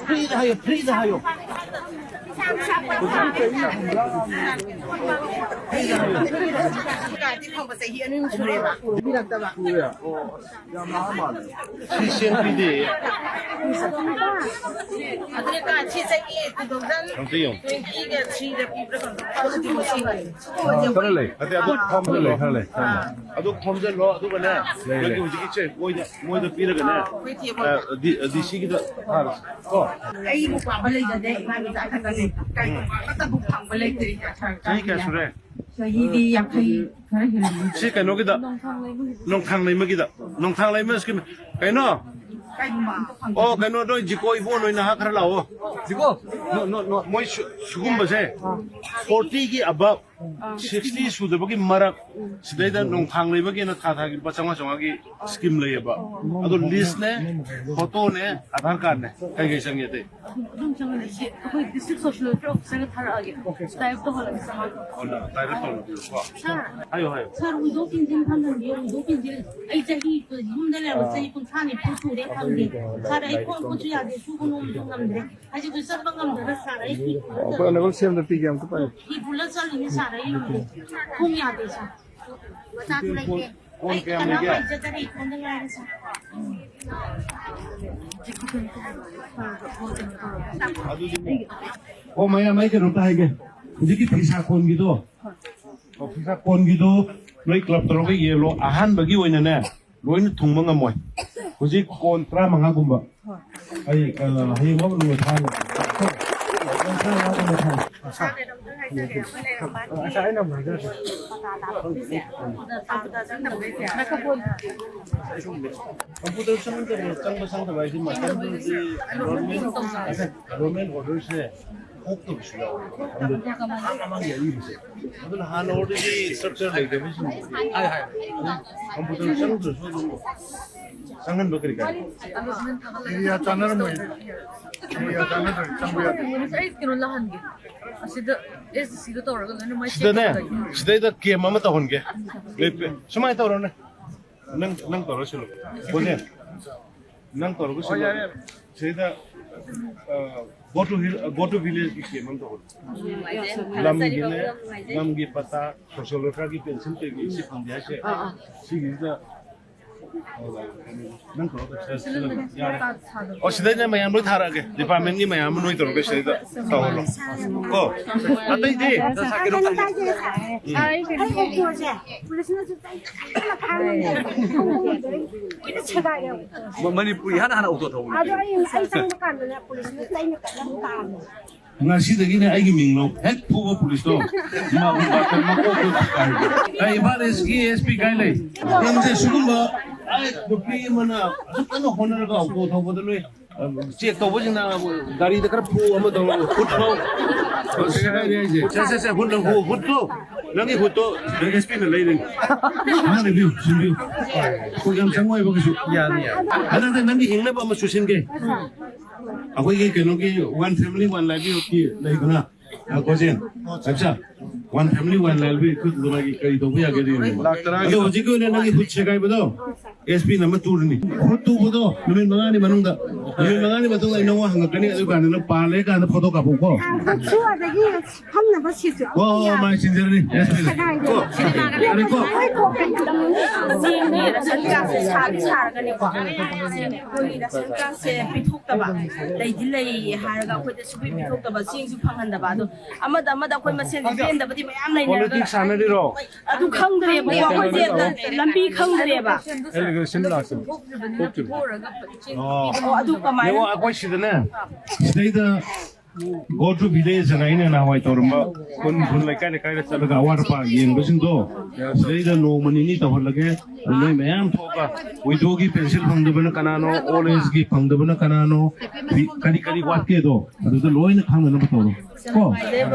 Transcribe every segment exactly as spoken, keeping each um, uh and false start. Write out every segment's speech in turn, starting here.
ꯐ꯭ꯔꯤꯗ ꯍꯥꯏꯌꯣ, ꯐ꯭ꯔꯤꯗ ꯍꯥꯏꯌꯣ꯫ ꯀꯥꯔꯗꯤ ꯐꯪꯕ ꯆꯍꯤ ꯑꯅꯤꯃꯨꯛ ꯁꯨꯔꯦꯕ꯫ ꯄꯤꯔꯛꯇꯕ꯫ ꯌꯥꯝ ꯅꯍꯥ ꯃꯥꯜꯂꯦ꯫ ꯁꯤ ꯁꯦꯝ ꯄꯤꯗꯦ꯫ ꯑꯗꯨꯅꯦ ꯀꯥꯔꯗ ꯁꯤ ꯆꯍꯤ ꯑꯝꯇ ꯌꯦꯡꯉꯨ꯫ ꯇꯨ ꯊꯥꯎꯖꯟ ꯇ꯭ꯋꯦꯟꯇꯤꯒ ꯊ꯭ꯔꯤꯗ ꯄꯤꯕ꯭ꯔꯥ ꯀꯩꯅꯣ ꯇꯧꯕꯅꯦ꯫ ꯈꯔ ꯂꯩ꯫ ꯅꯠꯇꯦ, ꯑꯗꯨ ꯈꯔ ꯂꯩ, ꯈꯔ ꯂꯩ, ꯈꯔ ꯂꯩ꯫ ꯑꯗꯨ ꯈꯣꯝꯖꯤꯜꯂꯣ, ꯑꯗꯨꯒꯅꯦ, ꯂꯩ, ꯅꯣꯏꯒꯤ ꯂꯩ꯫ ꯍꯧꯖꯤꯛꯀꯤ ꯆꯦ ꯃꯣꯏꯗ, ꯃꯣꯏꯗ ꯄꯤꯔꯒꯅꯦ, ꯑꯩꯈꯣꯏ ꯆꯦ ꯑ, ꯗꯤ-, ꯑ, ꯗꯤ ꯁꯤꯒꯤꯗ ꯊꯥꯔꯁꯤ꯫ ꯀꯣ? ꯑꯩꯕꯨ ꯄꯥꯕ ꯂꯩꯖꯗꯦ, ꯏꯃꯥ ꯃꯆꯥ ꯈꯛꯇꯅꯦ꯫ ꯀꯩꯒꯨꯝꯕ ꯑꯃꯠꯇꯕꯨ ꯐꯪꯕ ꯂꯩꯇ꯭ꯔꯤ꯫ ꯆꯍꯤ ꯀꯌꯥ ꯁꯨꯔꯦ? ꯆꯍꯤꯗꯤ ꯌꯥꯡꯈꯩ ꯈꯔ ꯍꯦꯜꯂꯝꯃꯅꯤ꯫ ꯁꯤ ꯀꯩꯅꯣꯒꯤꯗ, ꯅꯣꯡꯊꯥꯡ ꯂꯩꯃꯒꯤꯗ, ꯅꯣꯡꯊꯥꯡ ꯂꯩꯃ ꯁ꯭ꯀꯤꯝ, ꯀꯩꯅꯣ? ꯀꯩꯒꯨꯝꯕ ꯑꯝꯇ ꯐꯪꯕ ꯑꯣ, ꯀꯩꯅꯣ, ꯅꯣꯏ ꯖꯤꯀꯣ ꯏꯕꯣ, ꯅꯣꯏ ꯅꯍꯥ ꯈꯔ ꯂꯥꯛꯑꯣ꯫ ꯖꯤꯀꯣ? ꯅꯣ, ꯅꯣ, ꯅꯣ, ꯃꯣꯏ ꯁꯨ-, ꯁꯤꯒꯨꯝꯕꯁꯦ, ꯐꯣꯔꯇꯤꯒꯤ ꯑꯕꯞ, ꯁꯤꯛꯁꯇꯤ ꯁꯨꯗꯕꯒꯤ ꯃꯔꯛ, ꯁꯤꯗꯩꯗ ꯅꯣꯡꯊꯥꯡ ꯂꯩꯃꯒꯤꯅ ꯊꯥ ꯊꯥꯒꯤ ꯂꯨꯄꯥ ꯆꯥꯝꯃꯉꯥ ꯆꯥꯝꯃꯉꯥꯒꯤ ꯁ꯭ꯀꯤꯝ ꯂꯩꯌꯦꯕ꯫ ꯑꯗꯣ ꯂꯤꯁꯅꯦ, ꯐꯣꯇꯣꯅꯦ, ꯑꯙꯥꯔ ꯀꯥꯔꯗꯅꯦ, ꯀꯩ ꯀꯩ ꯆꯪꯉꯦ ꯑꯇꯩ? ꯑꯗꯨꯝ ꯆꯪꯉꯅꯤ꯫ ꯁꯤ ꯑꯩꯈꯣꯏ district social welfare officerꯒ ꯊꯥꯔꯛꯑꯒꯦ꯫ Type ꯇꯧꯍꯜꯂꯒꯦ ꯆꯪꯉꯛꯑꯒꯦ꯫ ꯑꯣ, ꯅꯪ type ꯇꯧꯍꯜꯂꯛꯑꯣꯀꯣ꯫ Sir, ꯍꯥꯏꯌꯣ, ꯍꯥꯏꯌꯣ꯫ Sir, ꯋꯤꯗꯣ ꯄꯦꯟꯁꯤꯜ ꯐꯪꯍꯟꯕꯤꯌꯣ, ꯋꯤꯗꯣ ꯄꯦꯟꯁꯤꯜ꯫ ꯑꯩ ꯆꯍꯤ ꯌꯨꯝꯗ ꯂꯩꯔꯕ ꯆꯍꯤ ꯀꯨꯟꯊ꯭ꯔꯥ ꯅꯤꯐꯨ ꯁꯨꯔꯦ ꯐꯪꯗꯦ꯫ Sir, ꯑꯩ ꯐꯣꯟ ꯈꯨꯠꯁꯨ ꯌꯥꯗꯦ, ꯁꯨꯕ ꯅꯣꯝꯕꯁꯨ ꯉꯝꯗ꯭ꯔꯦ꯫ ꯍꯧꯖꯤꯛꯇꯤ ꯆꯠꯄ ꯉꯝꯗ꯭ꯔꯦ, sir, ꯑꯩ ꯐꯤ ꯄꯨꯔ ꯑꯩꯈꯣꯏ ꯑꯅꯧꯕ ꯁꯦꯝꯗ ꯄꯤꯒꯦ ꯑꯝꯇ ꯄꯥꯏꯌꯨ꯫ ꯐꯤ ꯄꯨꯔ ꯆꯠꯂꯤꯅꯤ, sir, ꯑꯩ ꯉꯝꯗꯦ꯫ ꯈꯣꯡ ꯌꯥꯗꯦ, sir꯫ ꯃꯆꯥꯁꯨ ꯂꯩꯇꯦ꯫ ꯀꯣꯟ ꯑꯩ ꯀꯌꯥꯝ ꯀꯅꯥ ꯂꯩꯒꯦ? ꯄꯥꯏꯖꯗꯔꯦ, ꯏꯊꯟꯗ ꯉꯥꯏꯔꯦ, sir꯫ ꯑꯗꯨꯗꯤ, ꯑꯣ, ꯃꯌꯥꯝ, ꯑꯩ ꯀꯩꯅꯣꯝꯇ ꯍꯥꯏꯒꯦ꯫ ꯍꯧꯖꯤꯛꯀꯤ ꯐꯤꯁꯥ ꯀꯣꯟꯒꯤꯗꯣ, ꯑꯣ, ꯐꯤꯁꯥ ꯀꯣꯟꯒꯤꯗꯣ ꯅꯣꯏ club ꯇꯧꯔꯒ ꯌꯦꯜꯂꯣ꯫ ꯑꯍꯥꯟꯕꯒꯤ ꯑꯣꯏꯅꯅꯦ, ꯂꯣꯏꯅ ꯊꯨꯡꯕ ꯉꯝꯃꯣꯏ꯫ ꯍꯧꯖꯤꯛ ꯀꯣꯟ ꯇꯔꯥꯃꯉꯥꯒꯨꯝꯕ꯫ ꯑꯩ, ꯑ, ꯍꯌꯦꯡꯃꯛ ꯂꯣꯏ ꯊꯥꯔꯒꯦ꯫ ꯀꯣꯟ ꯇꯔꯥꯃꯉꯥꯒꯨꯝꯕ ꯊꯥꯔꯒꯦ꯫ ꯑꯁ, ꯑꯩꯅ ꯑꯃꯨꯛ ꯍꯥꯏꯖꯔꯛꯀꯦ꯫ Computer ꯆꯪꯗꯕ, ꯆꯪꯕ ꯆꯪꯗꯕ ꯍꯥꯏꯁꯤ ꯃꯇꯝꯗꯨꯗꯤ enrollment, enrollment orderꯁꯦ ꯊꯣꯛꯇꯕꯁꯨ ꯌꯥꯎꯋꯦꯕ꯫ ꯃꯇꯝꯗꯨꯗꯤ ꯃꯃꯥꯡ ꯃꯃꯥꯡꯒꯤ ꯑꯔꯤꯕꯁꯦ꯫ ꯑꯗꯨꯅ ꯍꯥꯟꯅ already structure ꯂꯩꯇꯕꯁꯤꯡ ꯍꯥꯏ, ꯍꯥꯏ꯫ Computer ꯆꯪꯗ꯭ꯔꯁꯨ ꯑꯗꯨꯝ ꯆꯪꯍꯟꯕ ꯀꯔꯤ ꯀꯥꯏ? Area ꯆꯥꯟꯅꯔꯝꯃꯣꯏ꯫ Area ꯆꯥꯟꯅꯗ꯭ꯔꯗꯤ ꯆꯪꯕ ꯌꯥꯗꯦ꯫ ꯑꯩ ꯀꯩꯅꯣ ꯂꯥꯛꯍꯟꯒꯦ꯫ ꯑꯁꯤꯗ S D Cꯒ ꯇꯧꯔꯒ ꯂꯣꯏꯅ ꯃꯣꯏ check ꯁꯤꯗꯅꯦ, ꯇꯧꯔꯒ ꯂꯩꯒꯦ꯫ ꯁꯤꯗꯩꯗ camp ꯑꯃ ꯇꯧꯍꯟꯒꯦ꯫ ꯂꯦꯞꯄꯦ꯫ ꯁꯨꯃꯥꯏꯅ ꯇꯧꯔꯣꯅꯦ꯫ ꯅꯪ, ꯅꯪ ꯇꯧꯔꯁꯤꯜꯂꯨ꯫ ꯕꯣꯖꯦꯟ, ꯅꯪ ꯇꯧꯔꯒ ꯁꯤꯜꯂꯨ꯫ ꯁꯤꯗ go to hill, go to ꯚꯤꯂꯦꯖꯀꯤ ꯀꯦꯝ ꯑꯃ ꯇꯧꯕꯅꯦ꯫ ꯂꯝꯒꯤꯅꯦ, ꯂꯝꯒꯤ ꯄꯇꯥ, ꯁꯣꯁꯤꯌꯦꯜ ꯋꯦꯜꯐꯤꯌꯔꯒꯤ ꯄꯦꯟꯁꯤꯜ ꯀꯩꯀꯩ ꯁꯤ ꯐꯪꯗꯦ ꯍꯥꯏꯁꯦ꯫ ꯁꯤꯒꯤꯁꯤꯗ ꯅꯪ ꯇꯧꯔꯒ ꯁꯤꯗ ꯁꯤꯜꯂꯝꯃꯦ꯫ ꯌꯥꯔꯦ꯫ ꯑꯣ, ꯁꯤꯗꯩꯅ ꯃꯌꯥꯝ ꯂꯣꯏ ꯊꯥꯔꯛꯑꯒꯦ꯫ ꯗꯤꯄꯥꯔꯠꯃꯦꯟꯒꯤ ꯃꯌꯥꯝ ꯑꯃ ꯅꯣꯏ ꯇꯧꯔꯒ ꯁꯤꯗꯩꯗ ꯇꯧꯍꯜꯂꯣ꯫ ꯀꯣ? ꯑꯇꯩꯗꯤ? ꯑꯩ ꯑꯣꯛꯇꯣꯁꯦ ꯄꯨꯂꯤꯁꯅꯁꯨ ꯆꯩ ꯀꯟꯅ ꯐꯥꯔꯝꯃꯦ꯫ ꯀꯨꯏꯅ ꯁꯦꯒꯥꯏꯔꯦ ꯑꯣꯛꯇꯣꯁꯦ꯫ ꯃ-, ꯃꯅꯤꯄꯨꯔꯤ ꯍꯥꯟꯅ ꯍꯥꯟꯅ ꯑꯣꯛꯇꯣ ꯊꯧꯕꯅꯤ꯫ ꯑꯗꯣ ꯑꯩ, ꯑꯩ ꯆꯪꯕ ꯀꯥꯟꯗꯅꯦ ꯄꯨꯂꯤꯁꯅ ꯆꯩꯅ ꯀꯟꯅ ꯐꯥꯔꯝꯃꯦ꯫ ꯉꯁꯤꯗꯒꯤꯅꯦ ꯑꯩꯒꯤ ꯃꯤꯡ ꯂꯧ꯫ ꯍꯦꯛ ꯐꯨꯕ ꯄꯨꯂꯤꯁꯇꯣ, ꯃꯥ ꯃꯀꯣꯛꯇꯣ ꯀꯥꯏ꯫ ꯑꯩ ꯏꯝꯐꯥꯜ ꯏꯁꯀꯤ ꯑꯦꯁ ꯄꯤ ꯀꯥꯏ ꯂꯩ? ꯅꯪꯁꯦ ꯁꯤꯒꯨꯝꯕ, ꯑꯩ ꯅꯨꯄꯤ ꯑꯃꯅ ꯑꯁꯨꯛ ꯀꯟꯅ ꯍꯣꯠꯅꯔꯒ ꯑꯣꯇꯣ ꯊꯧꯕꯗ ꯅꯣꯏ, ꯑ, ꯆꯦꯛ ꯇꯧꯕꯁꯤꯡꯅ ꯒꯥꯔꯤꯗ ꯈꯔ ꯐꯨ ꯑꯃ ꯇꯧꯔꯒ ꯈꯨꯠ ꯐꯥꯎ꯫ ꯁꯤ ꯍꯥꯏꯔꯦ ꯑꯩꯁꯦ꯫ ꯁꯦ, ꯁꯦ, ꯁꯦ, ꯍꯨꯠ ꯅꯪ ꯍꯨ-, ꯍꯨꯠꯇꯣ, ꯅꯪꯒꯤ ꯍꯨꯠꯇꯣ ꯑꯦꯁ ꯄꯤꯅ ꯂꯩꯔꯤꯅꯤ꯫ ꯉꯥꯏꯍꯥꯛ ꯂꯩꯕꯤꯌꯨ, ꯁꯤꯟꯕꯤꯌꯨ꯫ ꯑꯩꯈꯣꯏ ꯌꯥꯝ ꯆꯪꯉꯣꯏꯕ ꯀꯩꯁꯨ꯫ ꯌꯥꯅꯤ, ꯌꯥꯅꯤ꯫ ꯍꯟꯗꯛꯇ ꯅꯪꯒꯤ ꯍꯤꯡꯅꯕ ꯑꯃ ꯁꯨꯁꯤꯟꯒꯦ꯫ ꯑꯩꯈꯣꯏꯒꯤ ꯀꯩꯅꯣꯒꯤ One Family One Livelihoodꯀꯤ ꯂꯩꯗꯅ, ꯑ, ꯒꯣꯖꯦꯟ, ꯑꯠꯆꯥ, One Family One Livelihoodꯀꯤ ꯀꯔꯤ ꯇꯧꯕ ꯌꯥꯒꯦ ꯑꯗꯨ ꯌꯦꯡꯉꯣ꯫ ꯂꯥꯛ ꯇꯔꯥꯒꯤ ꯑꯗꯣ ꯍꯧꯖꯤꯛꯀꯤ ꯑꯣꯏꯅ ꯅꯪꯒꯤ ꯍꯨꯠ ꯁꯦꯒꯥꯏꯕꯗꯣ ꯑꯦꯁ ꯄꯤꯅ ꯑꯃ ꯇꯨꯔꯅꯤ꯫ ꯍꯨꯠ ꯇꯨꯕꯗꯣ ꯅꯨꯃꯤꯠ ꯃꯉꯥꯅꯤ ꯃꯅꯨꯡꯗ, ꯅꯨꯃꯤꯠ ꯃꯉꯥꯅꯤ ꯃꯇꯨꯡꯗ ꯑꯩ ꯅꯪꯉꯣꯟꯗ ꯍꯪꯉꯛꯀꯅꯤ, ꯑꯗꯨ ꯀꯥꯟꯗ ꯅꯪ ꯄꯥꯜꯂꯦ ꯀꯥꯟꯗ ꯐꯣꯇꯣ ꯀꯥꯞꯄꯛꯎꯀꯣ꯫ ꯍꯨꯠꯁꯨ ꯑꯗꯒꯤ ꯐꯝꯅꯕ ꯁꯤꯠꯁꯨ꯫ ꯍꯣꯏ, ꯍꯣꯏ, ꯍꯣꯏ, ꯃꯥꯏ ꯁꯤꯟꯖꯔꯅꯤ, ꯑꯦꯁ ꯄꯤꯅ꯫ ꯁꯦꯒꯥꯏꯔꯦ꯫ ꯀꯣ? ꯌꯥꯔꯦꯀꯣ? ꯆꯦꯡꯒꯤ ꯔꯦꯁꯟ ꯀꯥꯔꯗꯁꯦ ꯁꯥꯗꯤ ꯁꯥꯔꯒꯅꯦꯀꯣ, ꯑꯩꯈꯣꯏꯒꯤ ꯔꯦꯁꯟ ꯀꯥꯔꯗꯁꯦ ꯄꯤꯊꯣꯛꯇꯕ, ꯂꯩꯗꯤ ꯂꯩ ꯍꯥꯏꯔꯒ ꯑꯩꯈꯣꯏꯗ ꯁꯨꯡꯄꯤ ꯄꯤꯊꯣꯛꯇꯕ, ꯆꯦꯡꯁꯨ ꯐꯪꯍꯟꯗꯕ, ꯑꯗꯣ ꯑꯃꯗ ꯑꯃꯗ ꯑꯩꯈꯣꯏ ꯃꯁꯦꯟ ꯄꯦꯟꯗꯕꯗꯤ ꯃꯌꯥꯝ ꯂꯩꯅꯔꯒ ꯄꯣꯂꯤꯇꯤꯛꯁ ꯁꯥꯟꯅꯔꯤꯔꯣ? ꯑꯗꯨ ꯈꯪꯗ꯭ꯔꯦꯕꯀꯣ, ꯑꯩꯈꯣꯏꯁꯦ ꯂꯝꯕꯤ ꯈꯪꯗ꯭ꯔꯦꯕ꯫ ꯑꯦꯂꯤꯒꯦꯁꯟ ꯂꯥꯛꯇꯅ ꯊꯣꯛꯇ꯭ꯔꯤꯕ꯫ ꯑꯣ꯫ ꯑꯣ, ꯑꯗꯨ ꯀꯃꯥꯏꯅ? ꯌꯦꯡꯉꯣ, ꯑꯩꯈꯣꯏ ꯁꯤꯗꯅꯦ, ꯁꯤꯗꯩꯗ Go to Village ꯑꯅ ꯑꯩꯅ ꯅꯍꯥꯟꯋꯥꯏ ꯇꯧꯔꯝꯕ ꯈꯨꯟ ꯈꯨꯟ, ꯂꯩꯀꯥꯏ ꯂꯩꯀꯥꯏꯗ ꯆꯠꯂꯒ ꯑꯋꯥꯠ ꯑꯄꯥ ꯌꯦꯡꯕꯁꯤꯡꯗꯣ ꯁꯤꯗꯩꯗ ꯅꯣꯡꯃ ꯅꯤꯅꯤ ꯇꯧꯍꯜꯂꯒꯦ꯫ ꯑꯗꯨ ꯅꯣꯏ ꯃꯌꯥꯝ ꯊꯣꯛꯑꯒ ꯋꯤꯗꯣꯒꯤ ꯄꯦꯟꯁꯤꯜ ꯐꯪꯗꯕꯅ ꯀꯅꯥꯅꯣ, ꯑꯣꯜ ꯑꯦꯖꯒꯤ ꯐꯪꯗꯕꯅ ꯀꯅꯥꯅꯣ, ꯀꯔꯤ ꯀꯔꯤ ꯋꯥꯠꯀꯦꯗꯣ ꯑꯗꯨꯗ ꯂꯣꯏꯅ ꯈꯪꯅꯅꯕ ꯇꯧꯔꯣ꯫ ꯀꯣ?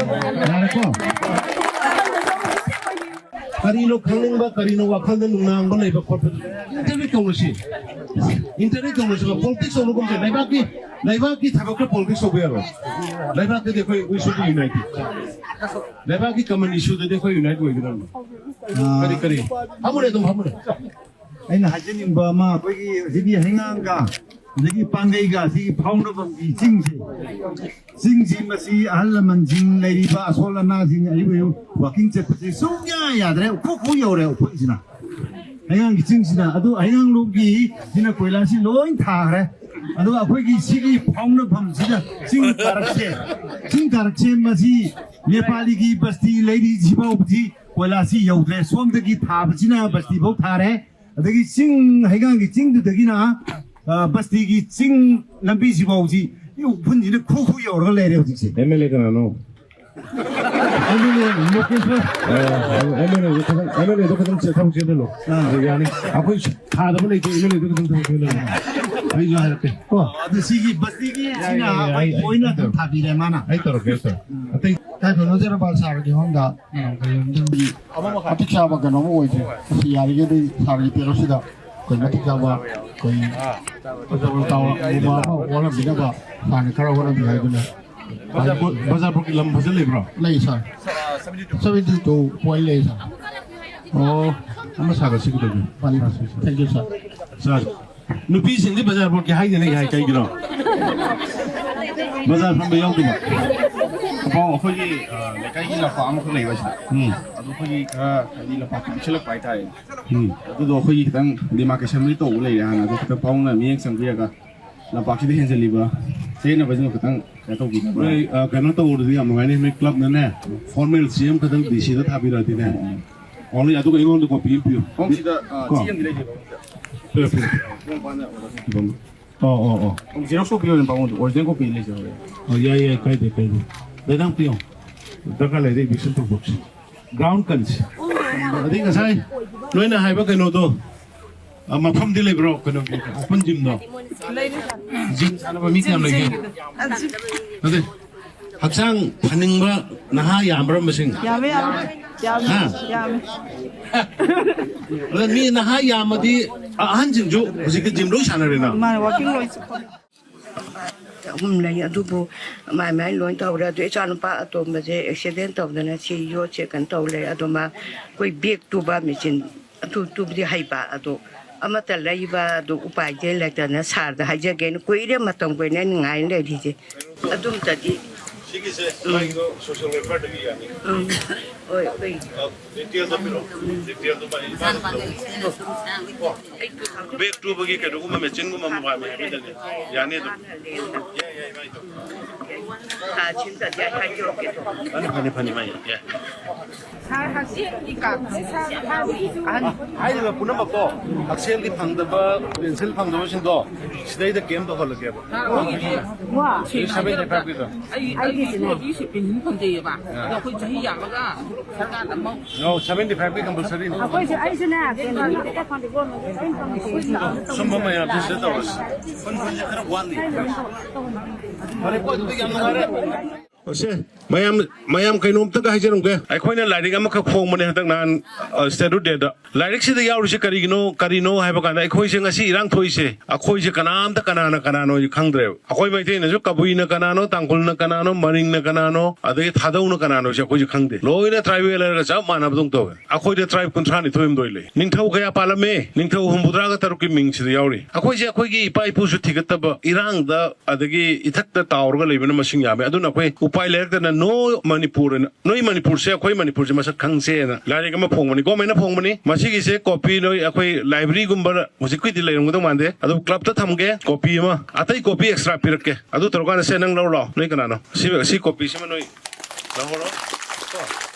ꯌꯥꯔꯦꯀꯣ? ꯀꯔꯤꯅꯣ ꯈꯪꯅꯤꯡꯕ, ꯀꯔꯤꯅꯣ ꯋꯥꯈꯜꯗ ꯅꯨꯡꯅꯥꯡꯕ ꯂꯩꯕ ꯈꯣꯠꯄ, ꯏꯟꯇꯔꯚ꯭ꯌꯨ ꯇꯧꯅꯁꯤ꯫ ꯏꯟꯇꯔꯚ꯭ꯌꯨ ꯇꯧꯅꯁꯤꯕ꯫ ꯄꯣꯂꯤꯇꯤꯛꯁ ꯇꯧꯕꯒꯨꯝꯁꯦ꯫ ꯂꯩꯕꯥꯛꯀꯤ, ꯂꯩꯕꯥꯛꯀꯤ ꯊꯕꯛꯇ ꯄꯣꯂꯤꯇꯤꯛꯁ ꯇꯧꯕ ꯌꯥꯔꯣꯏ꯫ ꯂꯩꯕꯥꯛꯇꯗꯤ ꯑꯩꯈꯣꯏ, we should be united꯫ ꯂꯩꯕꯥꯛꯀꯤ ꯀꯃꯟ ꯏꯁꯨꯗꯗꯤ ꯑꯩꯈꯣꯏ ꯌꯨꯅꯥꯏꯠ ꯑꯣꯏꯒꯗꯕꯅꯤ꯫ ꯀꯔꯤ, ꯀꯔꯤ? ꯐꯝꯃꯨꯅꯦ, ꯑꯗꯨꯝ ꯐꯝꯃꯨꯅꯦ꯫ ꯑꯩꯅ ꯍꯥꯏꯖꯅꯤꯡꯕ ꯑꯃ, ꯑꯩꯈꯣꯏꯒꯤ ꯍꯧꯖꯤꯛꯀꯤ ꯍꯩꯉꯥꯡꯒ ꯑꯗꯒꯤ ꯄꯥꯡꯒꯩꯒ ꯑꯁꯤꯒꯤ ꯐꯥꯎꯅꯐꯝꯒꯤ ꯆꯤꯡꯁꯦ, ꯆꯤꯡꯁꯤ ꯃꯁꯤ ꯑꯍꯜ ꯂꯃꯟꯁꯤꯡ, ꯂꯩꯔꯤꯕ ꯑꯁꯣꯜ ꯑꯅꯥꯁꯤꯡ ꯑꯌꯨꯛ ꯑꯌꯨꯛ ꯋꯥꯀꯤꯡ ꯆꯠꯄꯁꯦ ꯁꯨꯡꯌꯥ ꯌꯥꯗ꯭ꯔꯦ꯫ ꯎꯈ꯭ꯔꯨ ꯈꯨ ꯌꯧꯔꯦ ꯎꯈ꯭ꯔꯨꯜꯁꯤꯅ, ꯍꯩꯉꯥꯡꯒꯤ ꯆꯤꯡꯁꯤꯅ꯫ ꯑꯗꯨ ꯍꯩꯉꯥꯡꯂꯣꯝꯒꯤ ꯁꯤꯅ ꯀꯣꯏꯂꯥꯁꯤ ꯂꯣꯏ ꯊꯥꯈ꯭ꯔꯦ꯫ ꯑꯗꯨꯒ ꯑꯩꯈꯣꯏꯒꯤ ꯁꯤꯒꯤ ꯐꯥꯎꯅꯐꯝꯁꯤꯗ ꯆꯤꯡ ꯀꯥꯔꯛꯁꯦ, ꯆꯤꯡ ꯀꯥꯔꯛꯁꯦ ꯃꯁꯤ ꯅꯦꯄꯥꯂꯤꯒꯤ ꯕꯁꯇꯤ ꯂꯩꯔꯤꯁꯤꯐꯥꯎꯕꯗꯤ ꯀꯣꯏꯂꯥꯁꯤ ꯌꯧꯗ꯭ꯔꯦ꯫ ꯁꯣꯝꯗꯒꯤ ꯊꯥꯕꯁꯤꯅ ꯕꯁꯇꯤꯐꯥꯎ ꯊꯥꯔꯦ꯫ ꯑꯗꯒꯤ ꯆꯤꯡ, ꯍꯩꯉꯥꯡꯒꯤ ꯆꯤꯡꯗꯨꯗꯒꯤꯅ, ꯑ, ꯕꯁꯇꯤꯒꯤ ꯆꯤꯡ ꯂꯝꯕꯤꯁꯤꯐꯥꯎꯁꯤ ꯎꯐꯨꯟꯁꯤꯅ ꯈꯨ ꯈꯨ ꯌꯧꯔꯒ ꯂꯩꯔꯦ ꯍꯧꯖꯤꯛꯁꯦ꯫ ꯑꯦꯝ ꯑꯦꯜ ꯑꯦ ꯀꯅꯥꯅꯣ? ꯑꯦꯝ ꯑꯦꯜ ꯑꯦ ꯃꯨꯀꯦꯁ ꯍꯣꯏ꯫ ꯑꯦꯝ ꯑꯦꯜ ꯑꯦꯗꯣ ꯈꯤꯇꯪ, ꯑꯦꯝ ꯑꯦꯜ ꯑꯦꯗꯣ ꯈꯤꯇꯪ ꯆꯦ-, ꯊꯕꯛ ꯆꯦꯜꯍꯜꯂꯣ꯫ ꯑꯥ꯫ ꯑꯗꯨ ꯌꯥꯅꯤ꯫ ꯑꯩꯈꯣꯏ ꯊꯥꯗꯕ ꯂꯩꯇꯦ, ꯑꯦꯝ ꯑꯦꯜ ꯑꯦꯗꯣ ꯈꯤꯇꯪ ꯊꯕꯛ ꯆꯦꯜꯍꯜꯂꯣ꯫ ꯑꯩꯁꯨ ꯍꯥꯏꯔꯛꯀꯦ꯫ ꯀꯣ? ꯑꯗꯨ ꯁꯤꯒꯤ ꯕꯁꯇꯤꯒꯤ ꯌꯥꯏ, ꯁꯤꯅ ꯌꯥꯏ, ꯌꯥꯏ, ꯑꯩ, ꯑꯩ, ꯂꯣꯏꯅ ꯑꯩ ꯑꯗꯨꯝ ꯇꯧꯔꯒꯦ꯫ ꯊꯥꯕꯤꯔꯦ ꯃꯥꯅ꯫ ꯑꯩ ꯇꯧꯔꯛꯀꯦ, ꯑꯩ ꯇꯧꯔꯛꯀꯦ꯫ ꯑꯇꯩ ꯇꯥꯏꯕꯪ ꯅꯖꯔꯕ ꯁꯥꯔꯒꯤ ꯍꯣꯝꯗ, ꯑ, ꯀꯩꯅꯣꯝꯗꯪꯗꯤ ꯃꯇꯤꯛ ꯆꯥꯕ ꯀꯩꯅꯣꯝ ꯑꯣꯏꯗ꯭ꯔꯦ꯫ ꯃꯁꯤ ꯌꯥꯔꯤꯈꯩꯗꯤ ꯁꯥꯔꯒꯤ ꯄꯦꯔꯣꯠꯁꯤꯗ ꯑꯩꯈꯣꯏ ꯃꯇꯤꯛ ꯆꯥꯕ ꯑꯩꯈꯣꯏ ꯇꯥꯎ-, ꯇꯥꯎ-, ꯑꯃ ꯑꯣꯜꯍꯟꯕꯤꯅꯕ ꯁꯥꯔꯅ ꯈꯔ ꯍꯣꯠꯅꯕꯤꯌꯨ ꯍꯥꯏꯗꯨꯅ꯫ ꯕꯖꯥꯔ ꯕꯣꯔꯗ, ꯕꯖꯥꯔ ꯕꯣꯔꯗꯀꯤ ꯂꯝ ꯐꯖ ꯂꯩꯕ꯭ꯔꯣ? ꯂꯩ ꯁꯥꯔ꯫ ꯁꯚꯦꯟꯇꯤ ꯇꯨ ꯄꯣꯏꯟ ꯂꯩ ꯁꯥꯔ꯫ ꯑꯣ, ꯑꯃ ꯁꯥꯒꯠꯁꯤ ꯀꯩꯗꯧꯒꯦ? ꯐꯅꯤ, ꯐꯅꯤ꯫ Thank you, sir꯫ ꯁꯥꯔ, ꯅꯨꯄꯤꯁꯤꯡꯗꯤ ꯕꯖꯥꯔ ꯕꯣꯔꯗꯀꯤ ꯍꯥꯏꯗꯅ ꯌꯥꯏ, ꯀꯩꯒꯤꯅꯣ? ꯕꯖꯥꯔ ꯐꯝꯕ ꯌꯥꯎꯗꯕ? ꯑꯄꯥꯎ ꯑꯩꯈꯣꯏꯒꯤ, ꯑ, ꯂꯩꯀꯥꯏꯒꯤ ꯂꯝꯄꯥꯛ ꯑꯃꯈꯛ ꯂꯩꯕ ꯁꯤꯗ꯫ ꯎꯝ꯫ ꯑꯗꯨ ꯑꯩꯈꯣꯏꯒꯤ ꯈꯔ ꯍꯥꯏꯗꯤ ꯂꯝꯄꯥꯛ ꯄꯤꯛꯁꯤꯜꯂꯛꯄ ꯍꯥꯏꯇꯥꯔꯦ꯫ ꯎꯝ꯫ ꯑꯗꯨꯗꯣ ꯑꯩꯈꯣꯏꯒꯤ ꯈꯤꯇꯪ ꯗꯤꯃꯥꯔꯀꯦꯁꯟꯕꯨꯗꯤ ꯇꯧꯕ ꯂꯩꯔꯦ ꯍꯥꯟꯅ, ꯑꯗꯨ ꯈꯤꯇꯪ ꯄꯥꯎꯅ ꯃꯤꯠꯌꯦꯡ ꯆꯪꯕꯤꯔꯒ ꯂꯝꯄꯥꯛꯁꯤꯗ ꯍꯦꯟꯖꯜꯂꯤꯕ ꯆꯌꯦꯠꯅꯕꯁꯤꯡꯗꯣ ꯈꯤꯇꯪ ꯀꯩꯅꯣ ꯇꯧꯕꯤꯅꯕ꯫ ꯅꯣꯏ, ꯑ, ꯀꯩꯅꯣ ꯇꯧꯔꯗꯤ ꯌꯥꯝ ꯅꯨꯡꯉꯥꯏꯅꯤ, ꯅꯣꯏ ꯀ꯭ꯂꯕꯅꯅꯦ, ꯐꯣꯔꯃꯦꯜ ꯆꯦ ꯑꯃꯈꯛꯇꯪ ꯗꯤ ꯁꯤꯗ ꯊꯥꯕꯤꯔꯛꯑꯗꯤꯅꯦ꯫ ꯎꯝ꯫ ꯑꯣꯟꯂꯤ ꯑꯗꯨꯒ ꯑꯩꯉꯣꯟꯗ ꯀꯣꯄꯤ ꯑꯃ ꯄꯤꯌꯨ꯫ ꯍꯣꯝ ꯁꯤꯗ, ꯑ, ꯀꯣ? ꯆꯦ ꯑꯃꯗꯤ ꯂꯩꯖꯩꯕ ꯍꯣꯝ ꯁꯤꯗ꯫ ꯄꯤꯔꯣ, ꯄꯤꯔꯣ꯫ ꯍꯣꯝ ꯄꯥꯟꯗ ꯑꯣꯔꯗꯔ ꯇꯧꯖꯩ꯫ ꯑꯣ, ꯑꯣ, ꯑꯣ꯫ ꯍꯣꯝ ꯖꯦꯔꯣꯛꯁ ꯀꯣꯄꯤ ꯑꯣꯏꯅ ꯄꯥꯝꯃꯣ, ꯑꯣꯔꯤꯖꯤꯅꯦꯜ ꯀꯣꯄꯤ ꯂꯩꯖꯔꯣꯏ꯫ ꯑꯣ, ꯌꯥꯏ, ꯌꯥꯏ, ꯀꯥꯏꯗꯦ, ꯀꯥꯏꯗꯦ꯫ ꯗꯥ ꯅꯪ ꯄꯤꯌꯣ꯫ ꯗꯔꯀꯥꯔ ꯂꯩꯔꯗꯤ ꯏꯚꯤꯛꯁꯟ ꯇꯧꯊꯣꯛꯁꯤ꯫ ꯒ꯭ꯔꯥꯎꯟ ꯀꯟꯁꯤ꯫ ꯑꯗꯩ ꯉꯁꯥꯏ ꯅꯣꯏꯅ ꯍꯥꯏꯕ ꯀꯩꯅꯣꯗꯣ, ꯑ, ꯃꯐꯝꯗꯤ ꯂꯩꯕ꯭ꯔꯣ? ꯀꯩꯅꯣꯒꯤ ꯑꯣꯄꯟ ꯖꯤꯝꯗꯣ? ꯖꯤꯝ ꯁꯥꯟꯅꯕ ꯃꯤ ꯀꯌꯥꯝ ꯂꯩꯒꯦ? ꯑꯗꯩ ꯍꯛꯆꯥꯡ ꯐꯅꯤꯡꯕ ꯅꯍꯥ ꯌꯥꯝꯕ꯭ꯔꯥ ꯃꯁꯤꯡ? ꯌꯥꯝꯃꯦ, ꯌꯥꯝꯃꯦ꯫ ꯌꯥꯝꯃꯦ, ꯍꯥ? ꯌꯥꯝꯃꯦ꯫ ꯑꯗ ꯃꯤ ꯅꯍꯥ ꯌꯥꯝꯃꯗꯤ ꯑꯍꯟꯁꯤꯡꯁꯨ ꯍꯧꯖꯤꯛꯇꯤ ꯖꯤꯝ ꯂꯣꯏ ꯁꯥꯟꯅꯔꯦꯅ? ꯃꯥꯅꯦ, ꯋꯥꯀꯤꯡ ꯂꯣꯏ ꯆꯠꯄ꯫ ꯑꯍꯨꯝ ꯂꯩ, ꯑꯗꯨꯕꯨ ꯃꯥꯏ ꯃꯥꯏ ꯂꯣꯏ ꯇꯧꯔꯦ꯫ ꯑꯗꯨ ꯏꯆꯥꯅꯨꯄꯥ ꯑꯇꯣꯝꯕꯁꯦ ꯑꯦꯛꯁꯤꯗꯦꯟ ꯇꯧꯗꯅ ꯁꯤ ꯌꯣꯠꯁꯦ ꯀꯩꯅꯣ ꯇꯧ ꯂꯩ꯫ ꯑꯗꯣ ꯃꯥ ꯑꯩꯈꯣꯏ ꯕꯦꯛ ꯇꯨꯕ ꯃꯦꯆꯤꯟ ꯑꯗꯨ ꯇꯨꯕꯗꯤ ꯍꯩꯕ, ꯑꯗꯣ ꯑꯃꯠꯇ ꯂꯩꯕ ꯑꯗꯨ ꯎꯄꯥꯏꯁꯦ ꯂꯩꯇꯅ ꯁꯥꯔꯗ ꯍꯥꯏꯖꯒꯦꯅ, ꯀꯨꯏꯔꯦ, ꯃꯇꯝ ꯀꯨꯏꯅ ꯑꯩꯅ ꯉꯥꯏ ꯂꯩꯔꯤꯁꯦ꯫ ꯑꯗꯨꯝꯇꯗꯤ ꯁꯤꯒꯤꯁꯦ ꯃꯥꯒꯤꯗꯣ ꯁꯣꯁꯤꯌꯦꯜ ꯋꯦꯜꯐꯤꯌꯔꯗꯒꯤ ꯌꯥꯅꯤ꯫ ꯎꯝ꯫ ꯍꯣꯏ, ꯍꯣꯏ꯫ ꯑ, ꯗꯤꯇꯦꯜꯗꯣ ꯄꯤꯔꯛꯑꯣ꯫ ꯗꯤꯇꯦꯜꯗꯣ ꯃꯥ ꯏꯃꯥꯅ ꯄꯤꯔꯛꯑꯣ꯫ ꯕꯦꯛ ꯇꯨꯕꯒꯤ ꯀꯩꯅꯣꯒꯨꯝꯕ ꯃꯦꯆꯤꯟꯒꯨꯝꯕ ꯑꯃ ꯄꯥꯝꯃꯦ ꯍꯥꯏꯕꯗꯅꯦ꯫ ꯌꯥꯅꯤ ꯑꯗꯨꯝ꯫ ꯌꯥꯏ, ꯌꯥꯏ, ꯃꯥꯏꯗꯣ꯫ ꯊꯥ ꯁꯤꯝꯇꯗꯤ ꯑꯩ ꯍꯥꯏꯖꯔꯛꯀꯦ꯫ ꯐꯅꯤ, ꯐꯅꯤ, ꯐꯅꯤ, ꯃꯥꯏ, ꯌꯥꯏ꯫ ꯁꯥꯔ, ꯍꯛꯁꯦꯜꯒꯤ ꯀꯥꯔꯗꯁꯦ ꯁꯥꯔ ꯊꯥꯕꯤꯔꯤꯕ? ꯑꯍꯟ, ꯍꯥꯏꯔꯤꯕ ꯄꯨꯝꯅꯃꯛꯇꯣ ꯍꯛꯁꯦꯜꯒꯤ ꯐꯪꯗꯕ, ꯄꯦꯟꯁꯤꯜ ꯐꯪꯗꯕꯁꯤꯡꯗꯣ ꯁꯤꯗꯩꯗ ꯀꯦꯝ ꯇꯧꯍꯜꯂꯒꯦꯕ꯫ ꯁꯥꯔ, ꯑꯩꯈꯣꯏꯒꯤꯗꯤ ꯋꯥ꯫ ꯁꯤ ꯁꯚꯦꯟꯇꯤ ꯐꯥꯏꯚꯀꯤꯗꯣ꯫ ꯑꯩ, ꯑꯩꯒꯤ ꯑꯩꯒꯤꯁꯤꯅꯦ꯫ ꯁꯤ ꯄꯦꯟꯁꯤꯜ ꯐꯪꯖꯩꯌꯦꯕ꯫ ꯑꯥ꯫ ꯑꯗꯣ ꯑꯩꯈꯣꯏ ꯆꯍꯤ ꯌꯥꯝꯃꯒ ꯁꯔꯀꯥꯔꯗ ꯑꯃꯨꯛ ꯑꯣ, ꯁꯚꯦꯟꯇꯤ ꯐꯥꯏꯚꯀꯤ ꯀꯝꯄꯜꯁꯔꯤꯅꯤ꯫ ꯑꯩꯈꯣꯏꯁꯨ, ꯑꯩꯁꯨꯅꯦ, ꯀꯩꯅꯣ, ꯁꯨꯝꯕ ꯃꯌꯥꯝꯁꯤꯗ ꯇꯧꯔꯁꯤ꯫ ꯐꯟ, ꯐꯟꯁꯦ ꯈꯔ ꯋꯥꯠꯂꯤ꯫ ꯐꯔꯦꯀꯣ, ꯑꯗꯨꯗꯤ ꯌꯥꯝ ꯅꯨꯡꯉꯥꯏꯔꯦ꯫ ꯑꯣꯁꯦ, ꯃꯌꯥꯝ, ꯃꯌꯥꯝ ꯀꯩꯅꯣꯝꯇꯒ ꯍꯥꯏꯖꯔꯝꯒꯦ꯫ ꯑꯩꯈꯣꯏꯅ ꯂꯥꯏꯔꯤꯛ ꯑꯃꯈꯛ ꯐꯣꯡꯕꯅꯦ ꯍꯟꯗꯛ ꯅꯍꯥꯟ, ꯑ, Statute Dayꯗ꯫ ꯂꯥꯏꯔꯤꯛꯁꯤꯗ ꯌꯥꯎꯔꯤꯁꯤ ꯀꯔꯤꯒꯤꯅꯣ, ꯀꯔꯤꯅꯣ ꯍꯥꯏꯕ ꯀꯥꯟꯗ ꯑꯩꯈꯣꯏꯁꯦ ꯉꯁꯤ ꯏꯔꯥꯡ ꯊꯣꯛꯏꯁꯦ, ꯑꯩꯈꯣꯏꯁꯦ ꯀꯅꯥꯝꯇ ꯀꯅꯥꯅ ꯀꯅꯥꯅꯣ ꯈꯪꯗ꯭ꯔꯦꯕ꯫ ꯑꯩꯈꯣꯏ ꯃꯩꯇꯩꯅꯁꯨ ꯀꯕꯨꯏꯅ ꯀꯅꯥꯅꯣ, ꯇꯥꯡꯈꯨꯜꯅ ꯀꯅꯥꯅꯣ, ꯃꯔꯤꯡꯅ ꯀꯅꯥꯅꯣ, ꯑꯗꯒꯤ ꯊꯥꯗꯧꯅ ꯀꯅꯥꯅꯣꯁꯦ ꯑꯩꯈꯣꯏꯁꯦ ꯈꯪꯗꯦ꯫ ꯂꯣꯏꯅ ꯇ꯭ꯔꯥꯏꯕꯦꯜ ꯍꯥꯏꯔꯒ ꯆꯞ ꯃꯥꯟꯅꯕꯗꯧ ꯇꯧꯋꯦ꯫ ꯑꯩꯈꯣꯏꯗ ꯇ꯭ꯔꯥꯏꯕ ꯀꯨꯟꯊ꯭ꯔꯥ ꯅꯤꯊꯣꯏ ꯍꯨꯝꯗꯣꯏ ꯂꯩ꯫ ꯅꯤꯡꯊꯧ ꯀꯌꯥ ꯄꯥꯜꯂꯝꯃꯦ? ꯅꯤꯡꯊꯧ ꯍꯨꯝꯐꯨꯇꯔꯥꯒ ꯇꯔꯨꯛꯀꯤ ꯃꯤꯡꯁꯤꯗ ꯌꯥꯎꯔꯤ꯫ ꯑꯩꯈꯣꯏꯁꯦ ꯑꯩꯈꯣꯏꯒꯤ ꯏꯄꯥ ꯏꯄꯨꯁꯨ ꯊꯤꯒꯠꯇꯕ, ꯏꯔꯥꯡꯗ ꯑꯗꯒꯤ ꯏꯊꯛꯇ ꯇꯥꯎꯔꯒ ꯂꯩꯕꯅ ꯃꯁꯤꯡ ꯌꯥꯝꯃꯦ꯫ ꯑꯗꯨꯅ ꯑꯩꯈꯣꯏ ꯎꯄꯥꯏ ꯂꯩꯔꯛꯇꯅ ꯅꯣ ꯃꯅꯤꯄꯨꯔ ꯑꯅ, ꯅꯣꯏ ꯃꯅꯤꯄꯨꯔꯁꯦ ꯑꯩꯈꯣꯏ ꯃꯅꯤꯄꯨꯔꯁꯦ ꯃꯁꯛ ꯈꯪꯁꯦꯅ ꯂꯥꯏꯔꯤꯛ ꯑꯃ ꯐꯣꯡꯕꯅꯤ, ꯒꯣꯔꯃꯦꯟꯅ ꯐꯣꯡꯕꯅꯤ꯫ ꯃꯁꯤꯒꯤꯁꯦ ꯀꯣꯄꯤ ꯅꯣꯏ ꯑꯩꯈꯣꯏ ꯂꯥꯏꯕ꯭ꯔꯦꯔꯤꯒꯨꯝꯕꯗ ꯍꯧꯖꯤꯛꯀꯤꯗꯤ ꯂꯩꯔꯝꯒꯗꯧ ꯃꯥꯟꯗꯦ, ꯑꯗꯨ ꯀ꯭ꯂꯕꯇ ꯊꯝꯒꯦ꯫ ꯀꯣꯄꯤ ꯑꯃ, ꯑꯇꯩ ꯀꯣꯄꯤ ꯑꯦꯛꯁꯇ꯭ꯔꯥ ꯄꯤꯔꯛꯀꯦ꯫ ꯑꯗꯨ ꯇꯧꯔꯀꯥꯟꯗ ꯁꯦ ꯅꯪ ꯂꯧꯔꯣ ꯂꯥꯎ, ꯅꯣꯏ ꯀꯅꯥꯅꯣ? ꯁꯤ, ꯁꯤ ꯀꯣꯄꯤꯁꯤꯃ ꯅꯣꯏ ꯂꯧꯍꯧꯔꯣ ꯀꯣ꯫